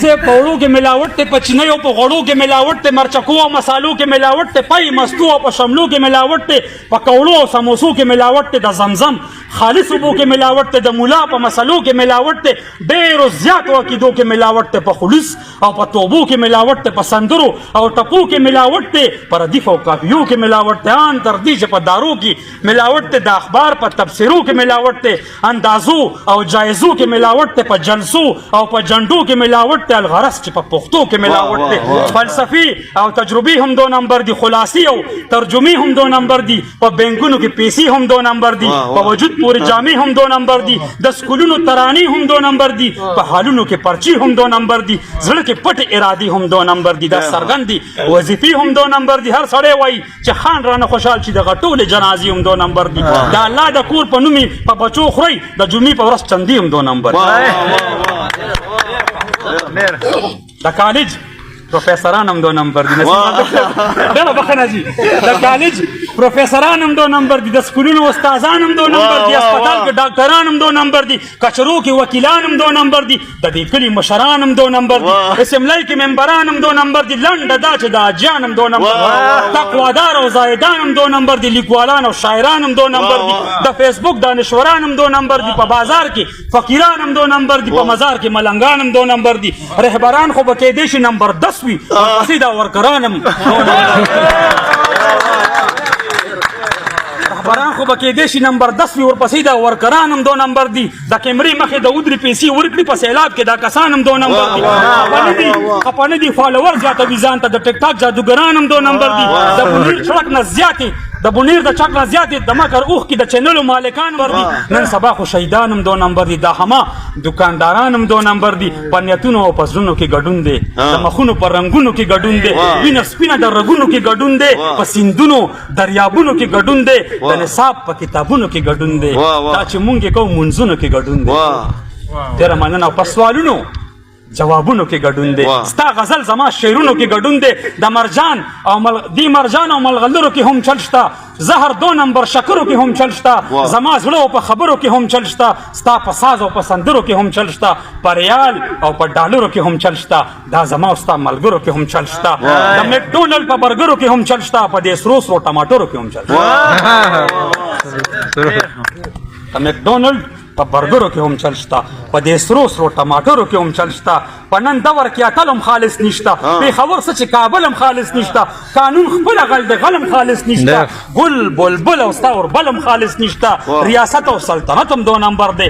په وړو کې ملاوت ته، په چینیو په غوړو کې ملاوت ته، مرچکو او مسالو کې ملاوت ته، پای مستو او په شملو کې ملاوت ته، په کوړو او سموسو کې ملاوت ته، د زمزم خالص اوبو کې ملاوت ته، د مولا په مسلو کې ملاوت ته، ډېرو زیاتو عقیدو کې ملاوت ته، په خلوص او په توبو کې ملاوت ته، په سندرو او ټپو کې ملاوت ته، په ردیف او قافیو کې ملاوت ته، ان تر دې چې په دارو کې ملاوت ته، د اخبار په تبصرو کې ملاوت ته، اندازو او جایزو کې ملاوت ته، په جلسو او په جنډو کې ملاوت ته، الغرض چې په پښتو کې ملاوت ته، فلسفي او تجربې هم دو نمبر دي، خلاصي او ترجمې هم دو نمبر دي، په بانکونو کې پیسې هم دو نمبر دي، په وجود پورې جامې هم دو نمبر دي، د سکولونو ترانې هم دو نمبر دي، په حالونو کې پرچې هم دو نمبر دي، زړه کې پټ ارادې هم دو نمبر دي، دا څرګند دي وظیفې هم دو نمبر دي. هر سړی وایي چې خان رانه خوشحال شي، دغه ټولې جنازې هم دو نمبر دي. د الله د کور په نوم یې په بچو خورئ، د جمعې په ورځ چندې هم دو نمبر دي. د کالج پروفیسران هم دو نمبر دي، ډېره بخښنه جی، د کالج پروفیسران هم دو نمبر دي، د سکولونو استادان هم دو نمبر دي، هسپتال کې ډاکټران هم دو نمبر دي، کچرو کې وکیلان هم دو نمبر دي، د دې کلي مشران هم دو نمبر دي، اسمبلۍ کې ممبران هم دو نمبر دي، لنډه دا چې د حاجیان هم دو نمبر دي، تقوادار او زاهدان هم دو نمبر دي، لیکوالان او شاعران هم دو نمبر دي، د فیسبوک دانشوران هم دو نمبر دي، په بازار کې فقیران هم دو نمبر دي، په مزار کې ملنګان هم دو نمبر دي، رهبران خو به کېدای شي نمبر 10 وي، ورپسې دا ورکران هم دو نمبر، رهبران خو به کېدای شي نمبر 10 وي، ورپسې دا ورکران هم دو نمبر دي، د کیمرې مخې د ودري پیسې ورکړي، په سیلاب کې دا کسان هم دو نمبر دي، خفه نه دي، خفه نه دي، فالوور زیاتوي ځان ته، د ټیک ټاک جادوګران هم دو نمبر دي، د بونیر سړک نه زیاتې، د بونیر د چک نه زیاتې د مکر اوښکې د چینلو مالکان نمبر دي، نن سبا خو شهیدان هم دو نمبر دي، دا هما دکانداران هم دو نمبر دي، په نیتونو او په زړونو کې ګډون دی، د مخونو په رنګونو کې ګډون دی، وینه سپینه د رګونو کې ګډون دی، په سیندونو دریابونو کې ګډون دی، د نصاب په کتابونو کې ګډون دی، دا چې مونږ یې کوو منځونو کې ګډون دی. ډېره مننه. په سوالونو جوابونو کې ګډون دی، ستا غزل زما شعرونو کې ګډون دی، د مرجان او مل دی مرجان او ملغلرو کې هم چل شته، زهر دو نمبر شکرو کې هم چل شته، زما زړه او په خبرو کې هم چل شته، ستا په ساز او په سندرو کې هم چل شته، په ریال او په ډالرو کې هم چل شته، دا زما او ستا ملګرو کې هم چل شته، د مکډونلډ په برګرو کې هم چل شته، په دې سرو سرو ټماټرو کې هم چل شته، د مکډونلډ په برګرو کې هم چل شته، په دې سرو سرو ټماټرو کې هم چل شته، په نن دور کې اتل هم خالص نشته، پېښور څه چې کابل هم خالص نشته، قانون خپله غل دی، غل هم خالص نشته، ګل بلبل او ستا اوربل هم خالص نشته، ریاست او سلطنت هم دو نمبر دی.